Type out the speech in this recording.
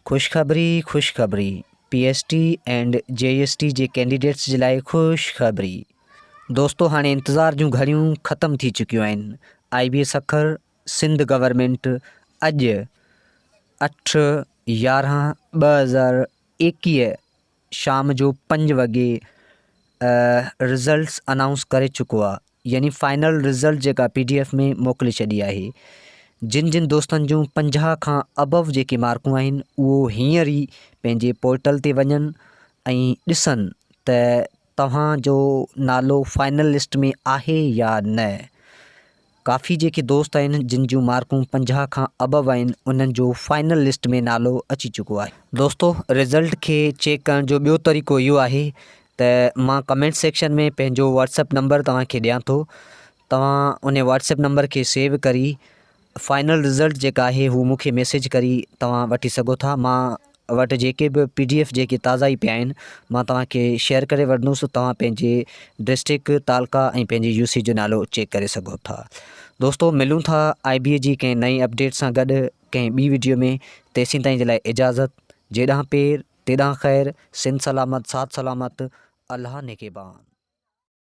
خوشخبري خوشخبري P S T and J S T جي ڪينڊيڊيٽس جي لاء خوشخبري دوستو هاڻي انتظار جون گهڙيون ختم ٿي چڪيون آهن I B A Sukkur Sindh government اڄ اٺ 11 2021 شام جو پنج وڳي رزلٽس انائونس ڪري چڪو آ يعني فائنل رزلٽ جيڪا پي ڊي ايف ۾ موڪلي ڇڏي آهي جن جن دوستن جون 50 کان ابو جيڪي مارڪون آهن اهو هينئر ئي پنهنجي پورٽل تي وڃن ۽ ڏسن ته توهان جو نالو فائنل لسٽ ۾ آهي يا نه. ڪافي جيڪي دوست آهن جن جون مارڪون 50 کان ابو آهن انهن جو فائنل لسٽ ۾ نالو اچي چڪو آهي. دوستو رزلٽ کي چيڪ ڪرڻ جو ٻيو طريقو اهو آهي ته مان ڪمينٽ سيڪشن ۾ پنهنجو واٽس ايپ نمبر توهان کي ڏيان ٿو توهان ان واٽس ايپ نمبر کي سيو ڪري فائنل رزلٽ جيڪا آهي هو مون کي ميسيج ڪري توهان وٺي سگهو ٿا مان وٽ جيڪي به پي ڊي ايف جيڪي تازا ئي پيا آهن مان توهان کي شيئر ڪري وٺندس توهان پنهنجي ڊسٽرڪ تعلقه ۽ پنهنجي يو سي جو نالو چيڪ ڪري سگهو ٿا دوستو ملون ٿا آء بي اي جي ڪنهن نئين اپڊيٽ سان گڏ ڪنهن ٻي وڊيو ۾ تيسين تائين جي لاء اجازت جيڏانهن پير تيڏانهن خير سنڌ سلامت ساٿ سلامت الله نگهبان.